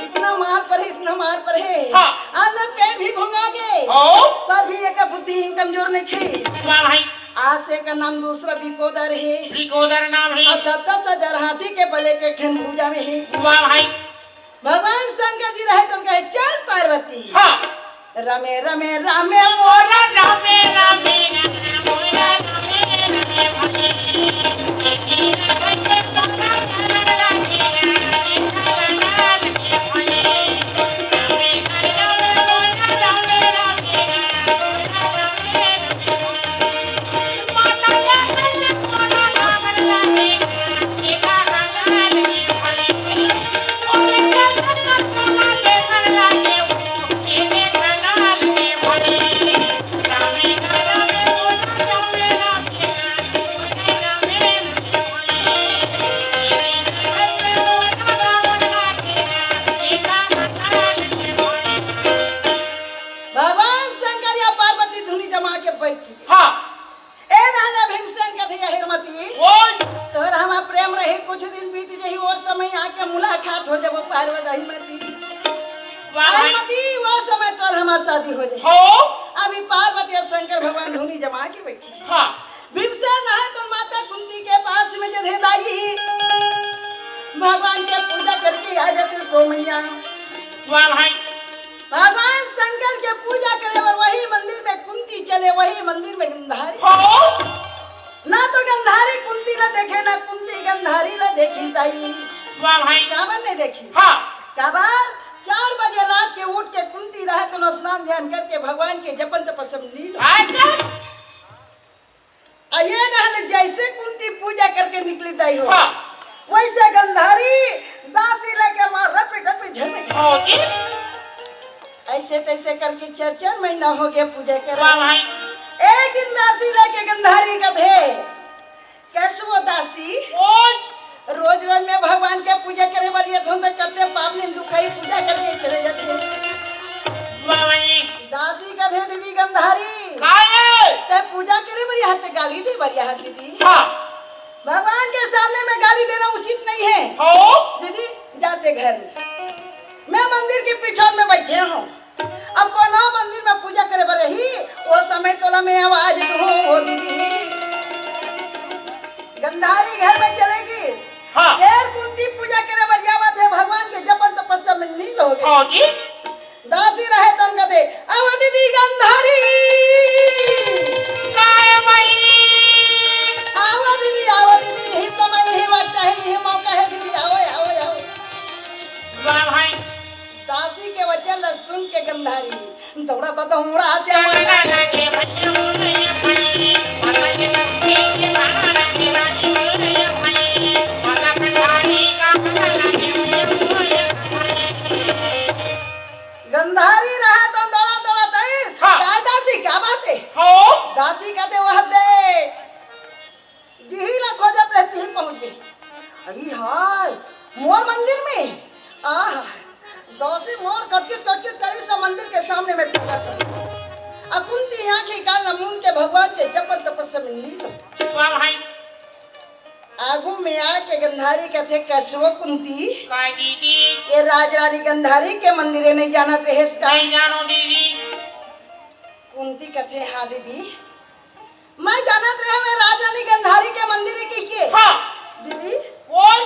इतना मार पड़े, इतना मार पड़े। हाँ। आज मैं पेट भी भुंगा गए। हाँ। पर भी एक बुद्धिहीन कमजोर नहीं खे। वाह भाई। आज से का नाम दूसरा बिकोदर है। बिकोदर नाम है। और दस दस हजार हाथी के बले के ठन भुजा में है। वाह भाई। भगवान शंकर जी रहे तो कहे, "चल पार्वती।" हाँ। रमे रमे रामे मोरा रामे रामे। भगवान शंकर या पार्वती धुनी जमा के बैठी। हाँ। ए रहले भीमसेन कथे, "या हिरमती, ओए! तोर हमार प्रेम रही, कुछ दिन बीत जही, वो समय आके मुलाकात हो जाबो पार्वती हिरमती।" वाह भाई। हिरमती, वो समय तोर हमार शादी हो जाही। हो। अभी पार्वती और शंकर भगवान धुनी जमा के बैठी। हाँ। भीमसेन रहे तो माता कुंती के पास में जधे दाई भगवान के पूजा करके आ जाते सो मैया। वाह भाई। भगवान शंकर के पूजा करे बर वही मंदिर में कुंती चले, वही मंदिर में गंधारी। हो। ना तो गंधारी कुंती ला देखे, ना कुंती गंधारी ला देखी ताई। वाह भाई। काबर नहीं देखी? हाँ। काबर? चार बजे रात के उठ के कुंती रहे तो स्नान ध्यान करके भगवान के जपन तपस्या में लीन। अच्छा। आ ये रहले जैसे कुंती पूजा करके निकली दाई हो, हाँ। वैसे गंधारी दासी लेके मार रपे रपे झरमे। हाँ जी। ऐसे तैसे करके चार चार महीना हो गया पूजा करे। वाह भाई। एक दिन दासी लेके गंधारी कथे, "कैसो दासी?" ओए! रोज रोज में भगवान के पूजा करे वाली ये धुंध करते पाप नहीं दुखाई पूजा करके चले जाते। वाह भाई। दासी कथे, "दीदी गंधारी, काहे? तै पूजा करे बर यहाँ ते गाली दे बर यहाँ दीदी। हाँ। भगवान के सामने में गाली देना उचित नहीं है। हो। दीदी जाते घर में, मैं मंदिर के पिछोर में बैठे हूँ, अब कोनो मंदिर में पूजा करे बर रही, वो समय तोला मैं आवाज दूँ, ओ दीदी।" गंधारी घर में चलेगी। हाँ। फेर कुंती पूजा करे बर जावत हे, भगवान के जपन तपस्या में लीन हो गए। हाँ जी। दासी रहे तन कथे, "आवा दीदी गंधारी। काय माई? आवा दीदी, आवा दीदी, यही समय, यही वक्त है, यही मौका है दीदी, आवा, आवा, आवा।" वाह भाई। दासी के वचन ला सुन के गंधारी दौड़ा तो दौड़ा आते हैं। गंधारी रहा तो दौड़ा दौड़ा तई। हाँ। काय दासी, क्या बात है? हो। दासी कथे, "वह दे।" जिही ला खोजत रहे, तिही पहुंच गई। अई हाय, मोर मंदिर में? आह, दासी मोर कटकिट कटकिट करी सो मंदिर के सामने में प्रकट हो। अब कुंती आंखी कान ला मूंद के भगवान के जपन तपस्या में लीन हो। वाह भाई। आगू में आके गंधारी कथे, "कैसो कुंती?" काय दीदी? ये राजरानी गंधारी के मंदिर हे, नहीं जानत रहेस का? नहीं जानो दीदी। कुंती कथे, "हाँ दीदी।" मैं जानत रहे मैं राजरानी गंधारी के मंदिर हे कहिके। हाँ। दीदी, बोल।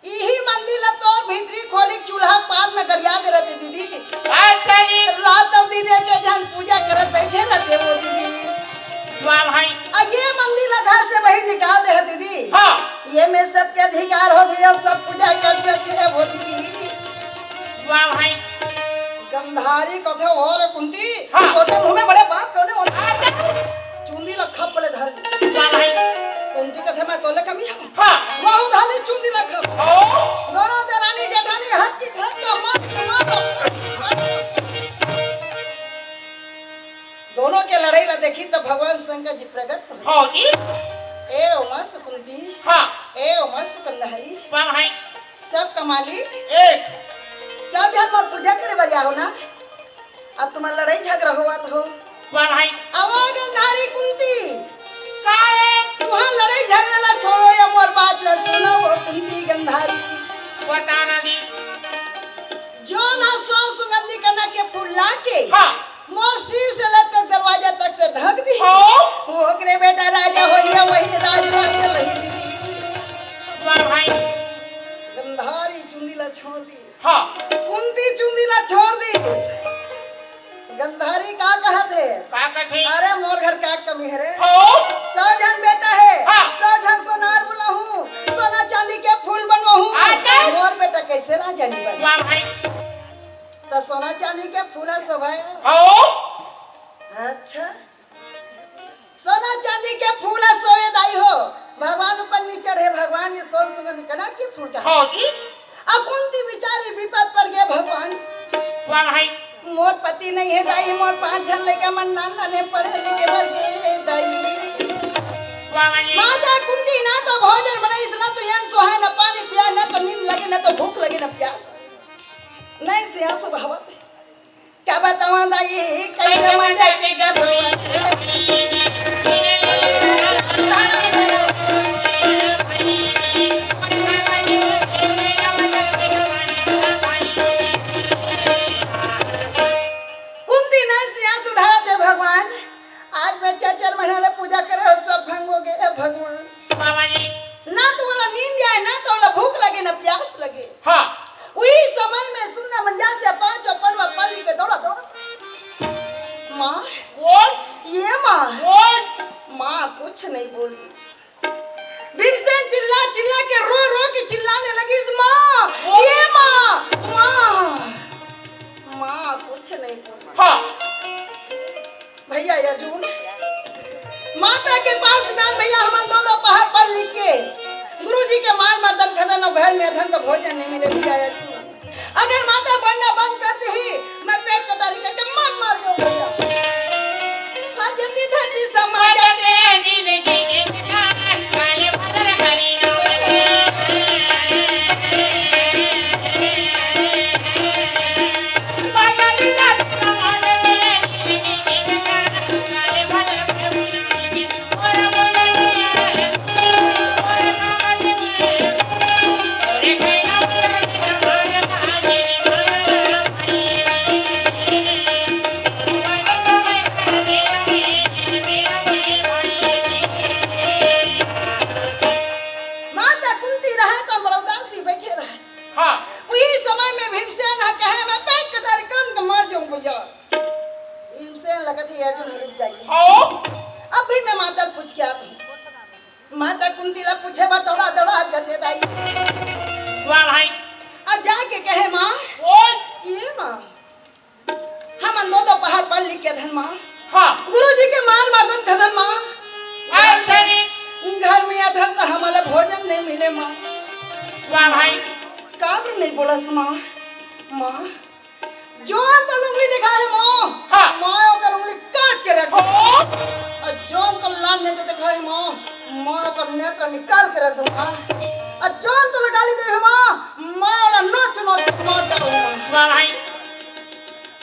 इही मंदिर ला तोर भीतरी खोली चूल्हा पार में गड़िया दे रहे दीदी। अच्छा जी। रात अउ दिन एक झन पूजा करत बैठे रहते वो दीदी। वाह भाई। अब ये मंदिर ला घर से बाहर निकाल दे हे दीदी। हाँ। ये में सबके अधिकार हो दिया, सब पूजा कर सकते हैं वो दीदी। वाह भाई। गंधारी कथे हो रे कुंती, हाँ। छोटे मुंह में बड़े बात करने वाला। चुंदी ला खप ले धर। वाह भाई। कुंती कथे मैं तोले कमी हूँ। हाँ। वहू धाली चुंदी ला खप। ओ। दोनों देरानी जेठानी हाथ की हाथ का मार, मार। दोनों के लड़ाई ला देखी तो भगवान शंकर जी प्रकट हुए। हाँ जी। ए उमा सुकुंती। हाँ। ए उमा सुकंधारी। वाह भाई। सबका मालिक। एक। सब झन मोर पूजा करे बर आहो ना। अब तुम्हार लड़ाई झगड़ा होवत हो। वाह भाई। अवा गंधारी कुंती। का है? तुहार लड़ाई झगड़ा ला छोड़ो या मोर बात ला सुनो वो कुंती गंधारी। बता ना जी। जोन हा सोन सुगंधी कनक के फूल लाके हाँ। मोर सिर से लेके दरवाजा तक से ढक दी। हाँ। ओकरे बेटा राजा होइया वही राजराज के लही दीदी। वाह भाई। गंधारी चुंदी ला छोड़ दी। हाँ। कुंती चुंदी ला छोड़ दी। गंधारी का कहत हे? का कथे? अरे मोर घर का कमी हे रे? हो। सौ झन बेटा हे। हाँ। सौ झन सोनार बुलाहूँ, सोना चांदी के फूल बनवाहूँ। अच्छा। मोर बेटा कैसे राजा नहीं बने? वाह भाई। तो सोना चांदी के फूल हे शोभा हे। हो। अच्छा। सोना चांदी के फूल सोवे दाई हो, भगवान ऊपर नी चढ़े, भगवान ये सोन सुगंध कनक के फूल का। हाँ जी। अब कुंती बिचारी विपद पड़ गए भगवान। वाह भाई। मोर पति नहीं हे दाई, मोर पांच झन लइका मन नान नाने पढ़े लिखे बर गए दाई। वाह भाई। माता कुंती ना तो भोजन बनाइस, ना तो अन्न सोहाय, ना पानी पिया, ना तो नींद लगे, ना तो भूख लगे, ना प्यास। नहीं से आंसू बहावत हे। का बतावं दाई, कइसे मन जाके गबो। कुंती नहीं से आंसू ढारत हे भगवान, आज मैं चार चार महीना ले पूजा करे अउ सब भंग हो गए हे भगवान। बाबा जी। ना तो ओला नींद आए, ना तो ओला भूख लगे, ना प्यास लगे। हाँ। उही समय में सुन ना मंजा से पांचों पनवा पाली के दौड़ा दौड़ा। माँ। बोल। ये माँ। बोल। माँ कुछ नहीं बोली। भीमसेन चिल्ला चिल्ला के रो रो के चिल्लाने लगी, माँ। बोल। ये माँ। माँ। माँ कुछ नहीं बोली। हाँ। भैया अर्जुन, माता के पास में भैया हमन दो दो पहर पढ़ लिख के गुरुजी के मान मर्दन खदन अउ घर में अधन तो भोजन नहीं मिले भैया अर्जुन। अगर माता पढ़ना बंद कर दी, मैं पेट कटारी करके मर मर जाऊं भैया। हाँ, जति धरती समाज के जिंदगी के माता कुंती रहे तो बड़ा उदासी बैठे रहे। हाँ। उही समय में भीमसेन ह कहे, "मैं पेट कटारी कर के मर जाऊं भैया।" भीमसेन लगत ही अर्जुन रुक जाइए। हाँ। अब भी मैं माता ल पूछ के आती हूँ। माता कुंती ला पूछे बर दौड़ा दौड़ा जथे दाई। वाह भाई। अब जाके कहे, "माँ।" बोल। "ये माँ।" हमन दो दो पहर पढ़ लिख के धन माँ। हाँ। गुरुजी के मान मर्दन खदन माँ। अच्छा जी। घर में अधन तो हमला भोजन नहीं मिले माँ। वाह भाई। काबर नहीं बोलस माँ? माँ, जोन तो उंगली दिखा है माँ। हाँ। माँ ओकर उंगली काट के रख दे। ओ। और जोन तो लाल नेत्र दिखा है माँ, माँ ओकर नेत्र निकाल के रख दूंगा। और जोन तो गाली दे है माँ, माँ वाला नोच नोच के मार डालूंगा। वाह भाई।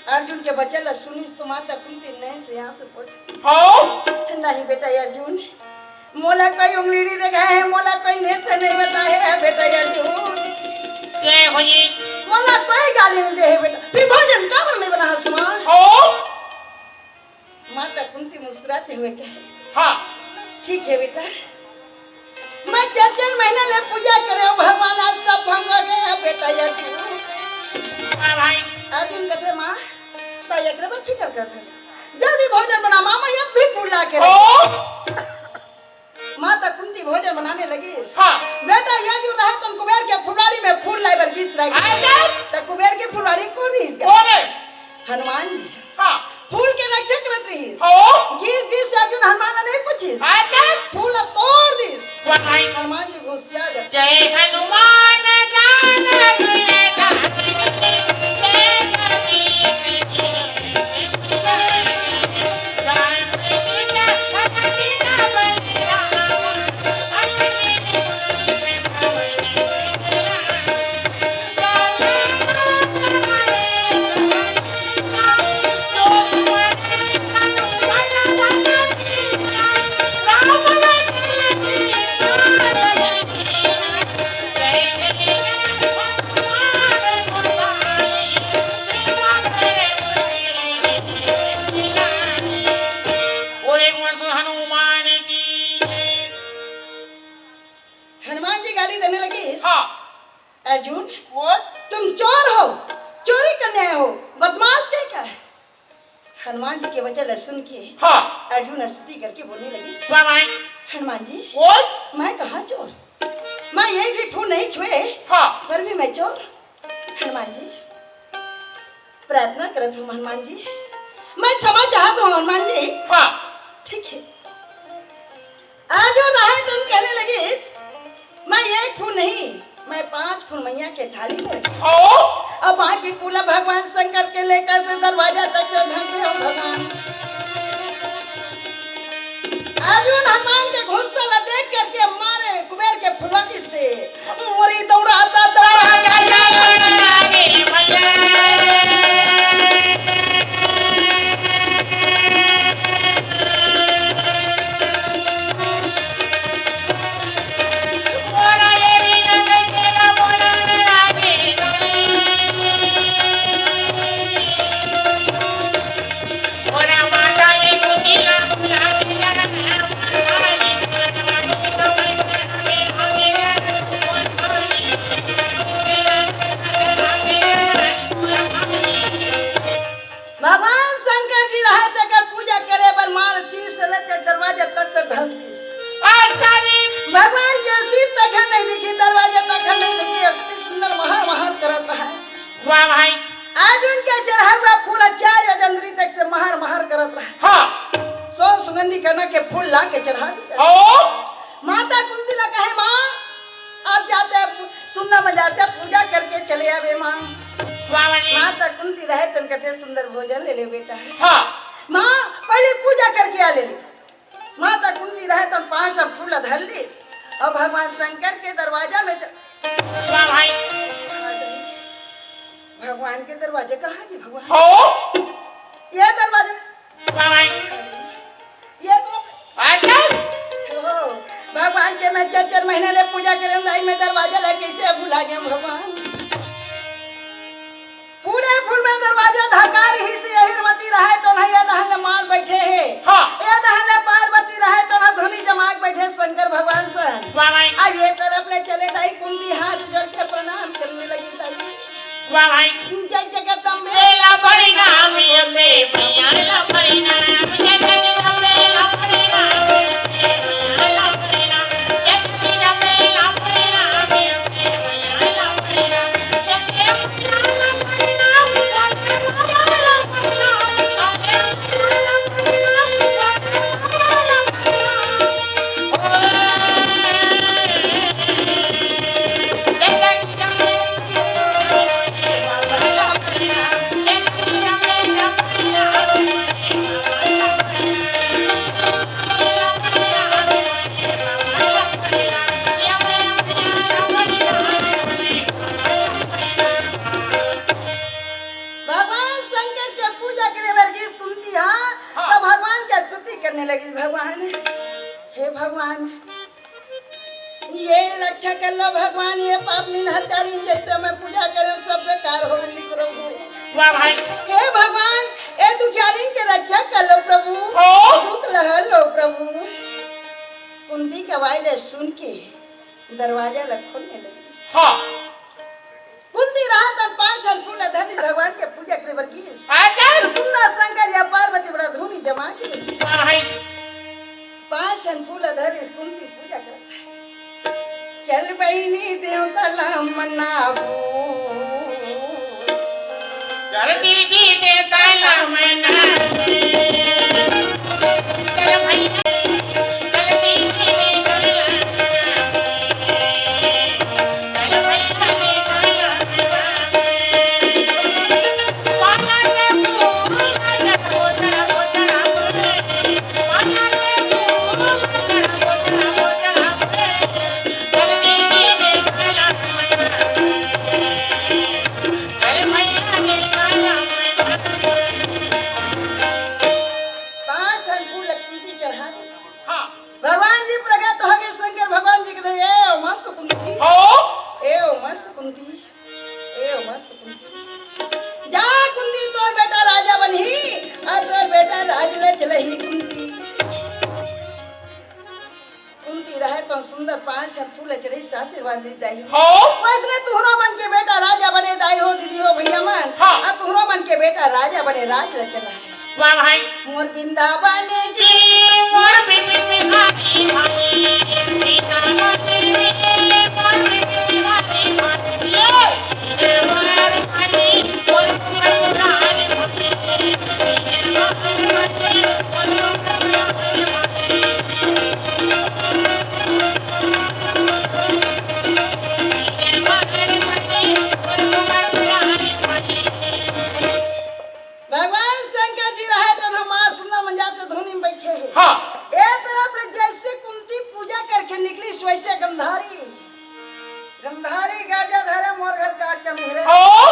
अर्जुन के बचन ला सुनिस तो माता कुंती नैन से आंसू पोंछ। हो? नहीं बेटा अर्जुन, मोला कोई उंगली नहीं देखा है, मोला कोई नेत्र नहीं बताया है बेटा अर्जुन। जय हो जी। मोला कोई गाली नहीं दे है बेटा, फिर भोजन काबर नहीं बना हस माँ? हो? माता कुंती मुस्कुराते हुए कहे, हाँ। ठीक हे बेटा, मैं चार चार महीना ले पूजा करे हँव भगवान, आज सब भंग हो गे बेटा। ये हाँ भाई। अर्जुन कथे, माँ, त एकरे बर फिकर करत हस, जल्दी भोजन बना माँ, मैं अब भी फूल ला के ओ! रख माता कुंती भोजन बनाने लगिस। हाँ। बेटा, ये जो रहे तुम कुबेर के फुलवाड़ी में फूल लाए बर गीस रहे। आय रे। त कुबेर के फुलवाड़ी कोन रहिस गा? कोन हे? हनुमान जी। हाँ। फूल के रक्षा करत रहिस। ओ। गीस दिस अर्जुन हनुमान ला नहीं पूछिस। आय रे। फूल ला तोड़ दिस। वाह भाई। हनुमान जी गुस्सा गए। जय हनुमान ज्ञान गुण सागर। बोले बोल तो हनुमान की जय। हनुमान जी गाली देने लगिस। हाँ। अर्जुन, बोल। तुम चोर हो, चोरी करने आए हो, बदमाश कहीं का? हनुमान जी के वचन ला सुन के हाँ। अर्जुन स्तुति करके बोलने लगिस, वाह भाई। हनुमान जी, बोल। मैं कहाँ चोर? मैं एक भी फूल नहीं छुए, हाँ। पर भी मैं चोर? हनुमान जी, प्रार्थना करत हँव हनुमान जी, मैं क्षमा चाहत हँव हनुमान जी। हाँ। ठीक हे। अर्जुन रहे तुम कहने लगिस, मैं एक फूल नहीं, मैं पाँच फूल मैया के थाली में। ओ! अब बाकी फूल भगवान शंकर के लेकर से दरवाजा तक से ढंक दे हँव भगवान। अर्जुन हनुमान के गुस्सा ला देख करके मारे कुबेर के फुलवाड़ी से मुड़ी दौड़ाता दौड़ाता भगवान शंकर जी रहे तेकर पूजा करे बर मार सिर से लेके दरवाजा तक से ढंक दिस। अच्छा जी। भगवान के सिर तक नहीं दिखिस, दरवाजा तक नहीं दिखिस, अति सुंदर महर महर करत रहे। वाह भाई। अर्जुन के चढ़ावा फूल चार योजन दूरी तक से महर महर करत रहे। हाँ। सौ सुगंधी कना के फूल ला के चढ़ा दिस। ओ। माता कुंती ला कहे, माँ, अब जाते सुन्ना मजा से पूजा करके चले आबे माँ। वाह भाई। माता कुंती रहे तन कथे सुंदर भोजन ले ले बेटा। हाँ। माँ, पहले पूजा करके आ ले ले। माता कुंती रहे तन पाँच ठा फूल धर लिस अउ भगवान शंकर के दरवाजा में च-, वाह भाई। भगवान के दरवाजे कहाँ हे भगवान? हो। ये दरवाजे। वाह भाई। ये तो अच्छा। हो, भगवान के मैं चार चार महीना ले पूजा करे दाई, मैं दरवाजा ला कैसे भुला गया भगवान? फूले फूल में दरवाजा ढका रहिस, यही मती रहे तो नहीं, ये डहन ले मार बैठे हे। हाँ। ये डहन ले पार्वती रहे तो ना धुनी जमा के बैठे शंकर भगवान सन। वाह भाई। अब ये तरफ ले चले दाई कुंती हाथ जोड़ के प्रणाम करने लगी दाई। वाह भाई। जय जगदम्बे। बेला परिणाम अम्बे मैया ला परिणाम, जय जगदम्बे ला परिणाम, अम्बे मैया ला परिणाम, जय जगदम्बे ला परिणाम, अम्बे मैया ला परिणाम। भगवान शंकर के पूजा करे बर गिस कुंती हा, हाँ। त भगवान के स्तुति करने लगिस, भगवान, हे भगवान, ये रक्षा कर लो भगवान, ये पाप निन्हत्यारी जैसे मैं पूजा करे सब बेकार हो गई प्रभु। वाह भाई। हे भगवान, ए दुखियारी के रक्षा कर लो प्रभु, ओ। दुख लहर लो प्रभु। अवाई ले सुन के दरवाजा ला खोलने लगी। हाँ। कुंती रहा तन पांच ठन फूल धरिस भगवान के पूजा करे बर गिस। अच्छा। तो सुंदर शंकर या पार्वती बड़ा धूनी जमा के बइठे। हाँ भाई। पांच ठन फूल धरिस कुंती पूजा करत हे। चल बहिनी देवता ला मनाबो। चल दीदी देवता ला मनाबो। चल भैया, चल दीदी देवता ला मनाबो। पांच ठन फूल कुंती चढ़ा दे। हाँ। भगवान जी प्रकट हो गए, शंकर भगवान जी कथे, "ए ओ मस्त कुंती, हो? ए ओ मस्त कुंती, ए ओ मस्त कुंती, जा कुंती, तोर बेटा राजा बनही, अउ तोर बेटा राज ले चलही कुंती।" कुंती रहे तो सुंदर पांच ठन फूल चढ़ाइस आशीर्वाद ले दाई। हो? वैसने तुहरो मन के बेटा राजा बने दाई हो, दीदी हो, भैया मन। हाँ। अउ तुहरो मन के बेटा राजा बने राज ले चला हे। वाह भाई। मोर वृंदावन जी, मोर बिहारी भाई, वृंदावन जी, मोर बिहारी भाई, ये, ये मोर भाई, मोर भगवान शंकर जी रहे तो हमार सुंदर मंजा से धुनी में बैठे हैं। हाँ। ए तरफ ले जैसे कुंती पूजा करके निकली, वैसे गंधारी, गंधारी गाजा धरे मोर घर का कमी रे। ओ।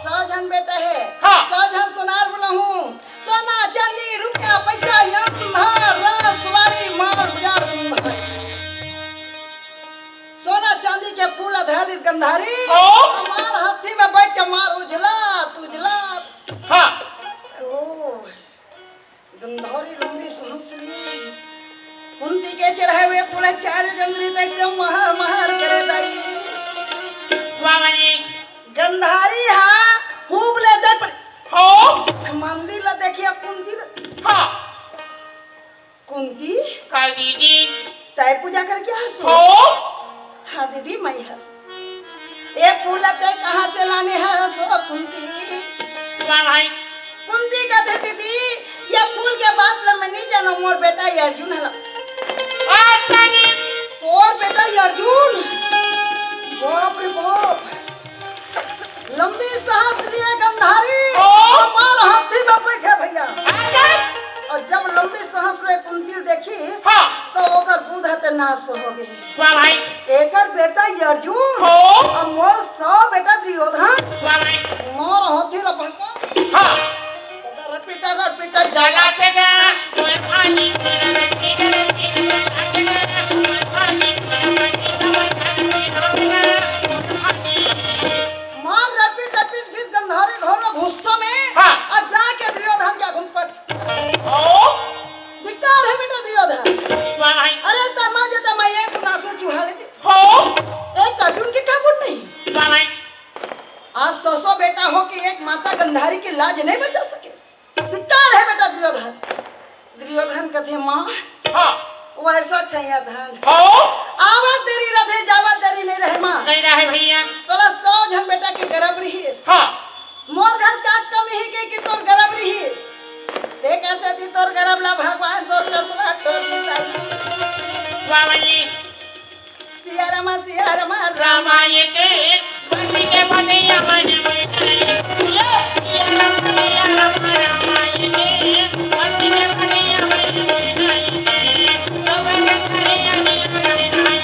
सौ झन बेटा है। हाँ। सौ झन सोनार बोला हूँ। सोना, चांदी, रुपया, पैसा, अंधार, रस, वारी, माल, बाजार, अंधार। सोना, चांदी के फूल धरिस गंधारी। ओ। हमार हाथी में बैठ के मार उझला, तुझला। हाँ। ओ, गंधारी लंबी सांस ली। कुंती के चढ़ाए हुए फूल चार जंगली तैसे महर महर करे दाई। वाह भाई। गंधारी हा, खूब ले देख। हो। मंदिर ला देखिए, कुंती ला। हाँ। कुंती। का दीदी? तय पूजा करके आ सो। हो। हाँ दीदी, मैं हर। ए फूल तय कहाँ से लाने हस ओ कुंती? वाह भाई। कुंती कथे, दीदी, ये फूल के बात ला मैं नहीं जानों, मोर बेटा ये अर्जुन हला। अच्छा जी। मोर बेटा ये अर्जुन। बाप रे बाप। लंबी सांस लिए गंधारी, ओ। हमार हाथी में बैठे भैया। अरे। अउ जब लंबी सांस ले कुंती देखिस, हाँ। तो ओकर बुध ते नाश हो गे। वाह भाई। एकर बेटा अर्जुन, हो। अउ मोर सौ बेटा दुर्योधन, वाह भाई। मोर हाथी ला भंका। हाँ। रटपिटा, रटपिटा, जला देगा। मार रटपिट रटपिट गीत गंधारी घोर गुस्सा में। हाँ। अउ जाके दुर्योधन के आगू में पट। ओ। धिक्कार है बेटा दुर्योधन। वाह भाई। अरे तमा जे तमा ये कुनासो चूहा लेते। हो। एक अर्जुन के काबू नहीं। वाह भाई। आज सौ सौ बेटा हो के एक माता गंधारी के लाज नहीं बचा सके। धिक्कार है बेटा दुर्योधन। दुर्योधन कथे, माँ, हाँ। वर्षा छैया धान। हो। आवा देरी रहे, जावा देरी नहीं रहे, माँ। नहीं रहे भैया। तोला सौ झन बेटा के गर्भ रहिस। हाँ। मोर घर का कमी ही के कि तोर गर्भ रहिस। ते कैसे दी तोर गर्भ ला भगवान तोर कसवा तोर दिलाई। वाह भाई। सिया रामा, सिया रामा, रामायण के बंदी के बनैया मन में। ये सिया रामा, सिया रामा, रामायण के बंदी के बनैया मन में। तो बंदी बनैया मन में।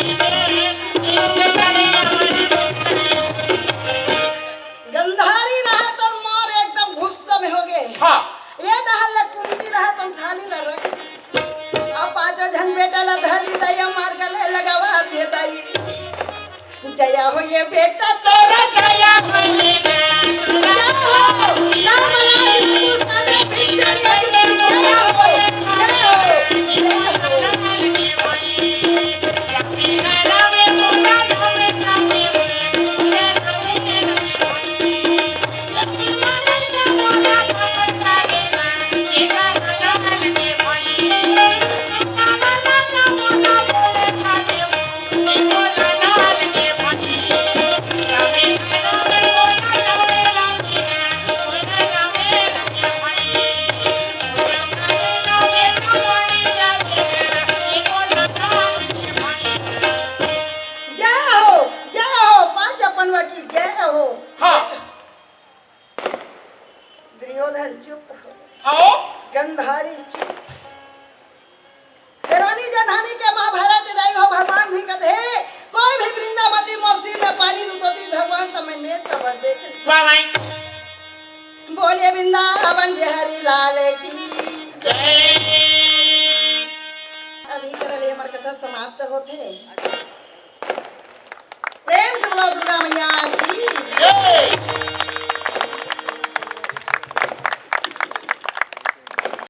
गंधारी रहे तो मार एकदम गुस्सा में हो गए। हाँ। ये डहल ले कुंती रहे तो थाली ला रख। अब पांचों झन बेटा ला धली दया मार गले लगावा दे दाई। जया हो ये बेटा तोरा दया हो ये बेटा। जय हो। राम राज गुस्सा में फिर से जय हो। जय हो। जय हो। बोलिए वृंदावन बिहारी लाल की जय। अभी कर ले हमर कथा समाप्त होथे।